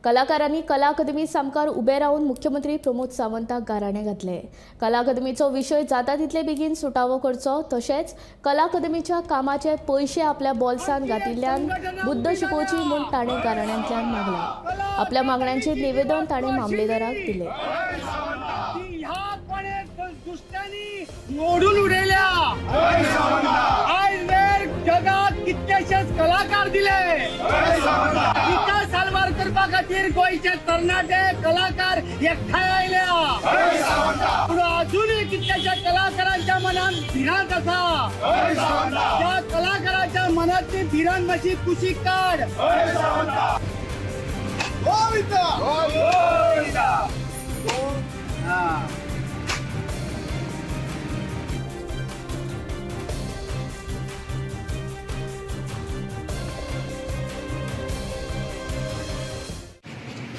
कलाकारांनी कला अकादमी सामकार उबे रावन मुख्यमंत्री प्रमोद सावंताक गाराणे घातले। कला अकादमीचो विशय जाता तितले बेगीन सुटावो करचो, तशेंच कला अकादमीच्या कामाचे पयशे आपल्या बोल्सान घातिल्ल्यान बुद्द शिकोवची म्हूण ताणें गाराण्यांतल्यान मागला। आपल्या मागण्यांचे निवेदन ताणें मामलेदाराक दिले। मोडून उडयल्या आयज जगात कितलेशेच कलाकार दिले। विकास साल्वार करपा खातीर गोंयचे तरणाटे कलाकार एकठांय आयल्या, पूण अजूनय कितल्याशा कलाकारांच्या मनात भिरांत आसा। त्या कलाकारांच्या मनातली भिरांत मातशी कुशीक काड।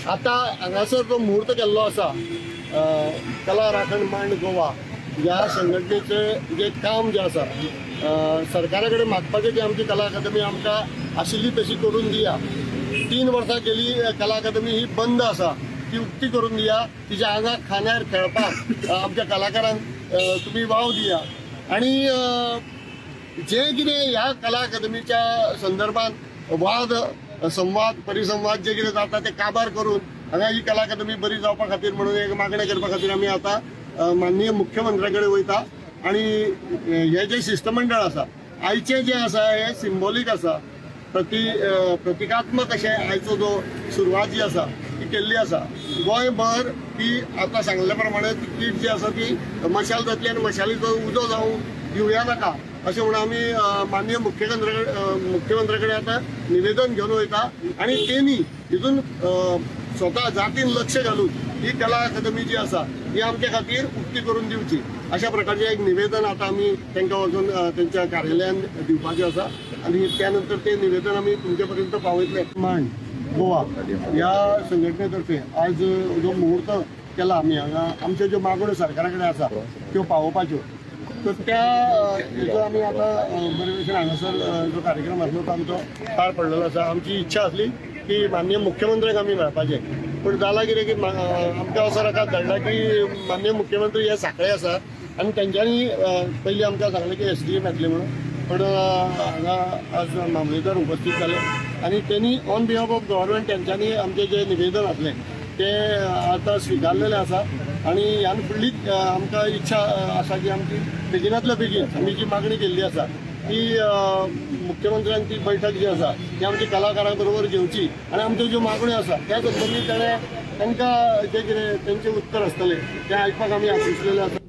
आता हांगासर जो मुहूर्त केल्लो आसा कला राखण मांड गोवा ह्या संघटनेचें जें काम जें आसा सरकारा कडेन मागपाचें की आमची कला अकादमी आमकां आशिल्ली तशी करून दिया। 3 वर्सां गेली कला अकादमी ही बंद आसा, ती उक्ती करून दिया। तिच्या आंगाक खांद्यार खेळपाक आमच्या कलाकारांक तुमी वाव दिया। आनी जें कितें ह्या कला अकादमीच्या संदर्भात वाद संवाद परिसंवाद जे कितें जाता ते काबार करून हांगा ही कला अकादमी बरी जावपा खातीर म्हणून एक मागणें करपा खातीर आमी आतां माननीय मुख्यमंत्र्या कडेन वयता। आनी हें जें शिश्टमंडळ आसा आयचें जें आसा हें सिंबॉलीक आसा, प्रतिकात्मक अशें आयचो जो सुरवात जी आसा ती केल्ली आसा। गोंयभर ती आतां सांगल्या प्रमाणे ती कीट जी आसा ती मशाल जातली आनी मशालीचो उजो जावं दिवया नाका अशें म्हणून आमी माननीय मुख्यमंत्र्या कडेन आतां निवेदन घेवन वयता। आनी तेणी हितून स्वता जातीन लक्ष घालून ही कला अकादमी जी आसा ही आमच्या खातीर उक्ती करून दिवची अशा प्रकारचें एक निवेदन आतां आमी तांकां वचून तेंच्या कार्यालयान दिवपाचें आसा। आनी त्या नंतर तें निवेदन आमी तुमचे पर्यंत पावयतले। मांड गोवा ह्या संघटनेतर्फे आज जो मुहूर्त केला आमी हांगा आमच्यो ज्यो मागण्यो सरकारा कडेन आसा त्यो पावोवपाच्यो, तर त्या जो आमी आतां बरे भशेन हांगासर जो कार्यक्रम आसलो तो आमचो पार पडलेलो आसा। आमची इच्छा आसली की माननीय मुख्यमंत्र्यांक आमी मेळपाचें, पूण जालां कितें की आमकां असो रकाद धाडला की माननीय मुख्यमंत्री हे सांखळे आसा आनी तेंच्यांनी पयलीं आमकां सांगलें की SDM येतले म्हणून, पूण हांगा आज मामलेदार उपस्थित जाले आनी तेणी ऑन बिहाफ ऑफ गव्हर्मेंट तेंच्यांनी आमचें जें निवेदन आसलें तें आतां स्विकारलेलें आसा। आनी ह्यान फुडली आमकां इच्छा आसा की आमची बेगिनांतल्या बेगीन आमी जी मागणी केल्ली आसा ती मुख्यमंत्र्यान ती बैठक जी आसा ती आमच्या कलाकारां बरोबर घेवची आनी आमच्यो ज्यो मागण्यो आसा त्या संबंदी ताणें तांकां जें कितें तेंचें उत्तर आसतलें तें आयकपाक आमी आशिल्लें आसा।